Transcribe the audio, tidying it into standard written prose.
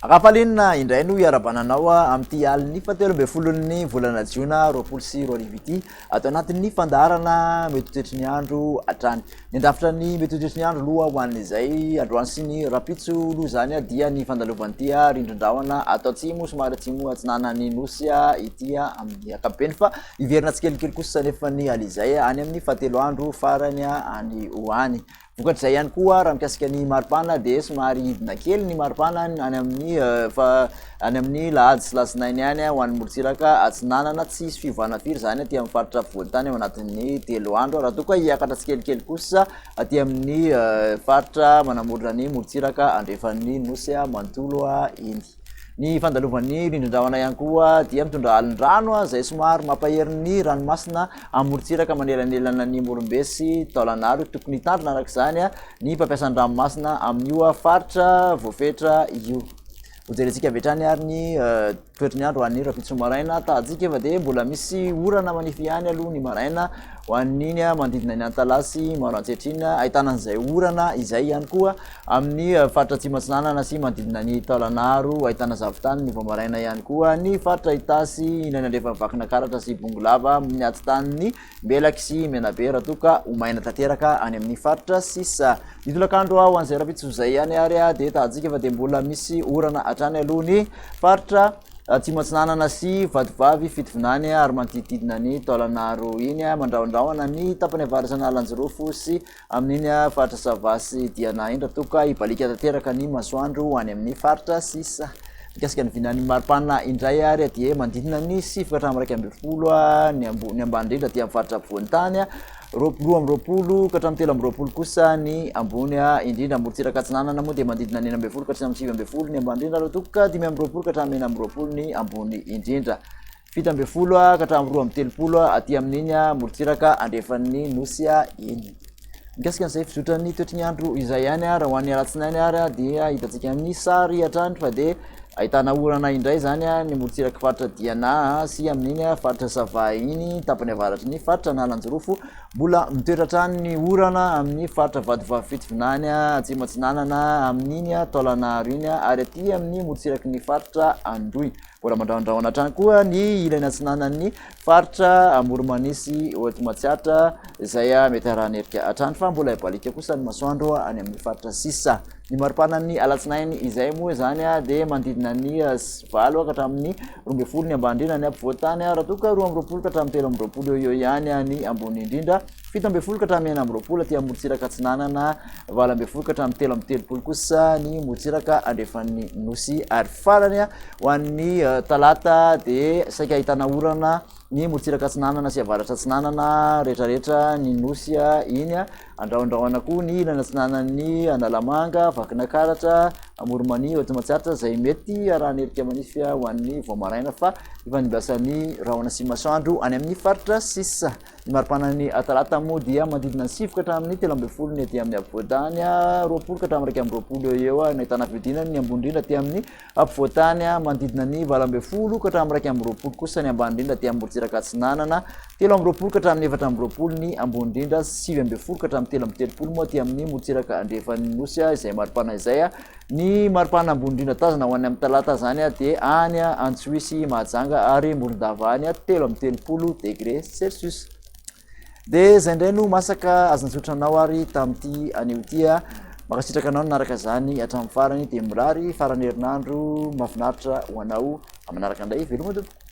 Rafalina indray no iarahabana anao amin'ity alin'ny fahatelo ambin'ny folon'ny volana jiona 2020 ity, ato anatin'ny fandaharana mety ho toetry ny andro hatrany. Ny andrafitra ny mety ho toetry ny andro aloha ho an'izay androany sy ny rahampitso aloha izany dia ny fandalovan'ity rindrin-drahona ato atsimo somary atsimo atsinanan'ny nosy ity amin'ny ankapobeny fa hiverina tsikelikely kosa nefa ny alizay any amin'ny fahatelo andro farany any ho any. Vokatr'izay ihany koa raha mikasika ny maripana dia somary hidina kely ny maripana any amin'ny fa any amin'ny lahady sy lasinainy any ho an'ny morontsiraka atsinanana. Tsy hisy fiovana firy izany aty amin'ny faritra afovoan-tany ao anatin'ny 3 andro raha toa ka hiakatra tsikelikely kosa aty amin'ny faritra manamorona ny morontsiraka andrefan'ny nosy manontolo iny. Ny fandalovan'ny rindrin-drahona ihany koa dia mitondra alin-drano izay somary mampahery ny ranomasina amorontsiraka manelanelana ny Morombe sy Taolagnaro. Tokony hitandrina araka izany ny mpampiasa ny ranomasina amin'io faritra voafetra io. Hojerentsika avy hatrany ary ny toetry ny andro ho an'ny rahampitso maraina. Tahadika fa dia mbola misy orana manify ihany aloha ny maraina ho an'iny manodidina ny Antalaha sy Maroantsetra iny. Ahitana an'izay orana izay ihany koa Amin'ny faritra Atsimo Atsinanana sy manodidina ny Taolagnaro, ahitana zavon-tany ny vao maraina ihany koa. Ny faritra Itasy, ilany andrefan'i Vakinakaratra sy Bongolava, amin'ny atitan'ny Melaky sy Menabe raha toa ka ho maina tanteraka any amin'ny faritra sisa. Ny tolakandro ho an'izay rahampitso izay ihany ary dia tahadika fa dia mbola misy orana hatrany aloha ny faritra Atsimo Atsinanana sy Vatovavy, Fitovinany ary manodidididina ny Taolagnaro iny. Mandrahondrahona ny tapany avaratra Analanjirofo sy Amin'iny faritra Sava sy Diana iny raha toa ka hibaliaka tanteraka ny masoandro any amin'ny faritra sisa. Mikasika ny vinan'ny maripana indray ary dia manodidina ny 9 ka hatramin'ny 11 ny ambony ny ambany indrindra aty amin'ny faritra afovoan-tany, 22 ka hatramin'ny 23 kosa ny ambony indrindra. Amorontsiraka atsinanana moa dia manodidina ny 16 ka hatramin'ny 19 ny ambany indrindra raha toa ka 25 ka hatramin'ny 26 ny ambony indrindra. 17 ka hatramin'ny 32 aty amin'iny morontsiraka andrefan'ny nosy iny. Mikasika an'izay fizotran'ny toetry ny andro izay ihany raha ho an'ny alatsinainy ary dia hitantsika amin'ny sary hatrany fa dia ahitana orana indray izany ny morontsiraky faritra Diana sy amin'iny faritra Sava iny, tapany avaratry ny faritra Analanjirofo. Mbola mitoetra hatrany ny orana amin'ny faritra Vatovavy Fitovinany, Atsimo Atsinanana, amin'iny Taolagnaro iny ary aty amin'ny morontsiraky ny faritra Androy. Mbola mandrahondrahona hatrany koa ny ilany atsinanan'ny faritra Amoronmania sy Haute Matsiatra izay mety harahan'erika hatrany fa mbola hibaliaka kosa ny masoandro any amin'ny faritra sisa. Ny maripanan'ny alatsinainy izay moa izany dia manodidina ny 8 ka hatramin'ny 12 ny ambany indrindra ny ampovoan-tany raha toa ka 22 ka hatramin'ny 23 eo eo ihany ny ambony indrindra. 17 ka hatramin'ny 26 aty amorontsiraka atsinanana, 18 ka hatramin'ny 33 kosa ny morontsiraka andrefan'ny nosy. Ary farany ho an'ny talata dia saika ahitana orana ny morontsiraka atsinanana sy avaratra atsinanana rehetrarehetra ny nosy iny. Andrahondrahona koa ny ilany atsinanan'ny Analamanga, Vakinakaratra, Amoronmania, Haute Matsiatra izay mety arahan'erika manify ho an'ny vao maraina fa ifandimbiasan'ny rahona sy masoandro any amin'ny faritra sisa. Ny maripanan'ny Talata moa dia manodidina ny 9 ka hatramin'ny 13 ny aty amin'ny afovoan-tany, 20 ka hatramin'ny 21 eo eo no ahitana fihodinany, ny ambony indrindra aty amin'ny afovoan-tany manodidina ny 18 ka hatramin'ny 21 kosa ny ambany indrindra aty amin'ny morontsiraka atsinanana, 23 ka hatramin'ny 24 ny ambony indrindra, 19 ka hatramin'ny 33 moa aty amin'ny morontsiraka andrefan'ny nosy izay maripana izay. Ny maripana ambony indrindra tazana ho any amin'ny Talata izany dia any Antsohihy sy Mahajanga ary Morondava any 33 degré Celsius. Dia izay indray no masaka azo natolotra anao ary tamin'ity anio ity. Mankasitraka anao nanaraka izany hatramin'ny farany dia mirary faran'ny herinandro mahafinaritra ho anao amin'ny manaraka indray. Veloma tompoko.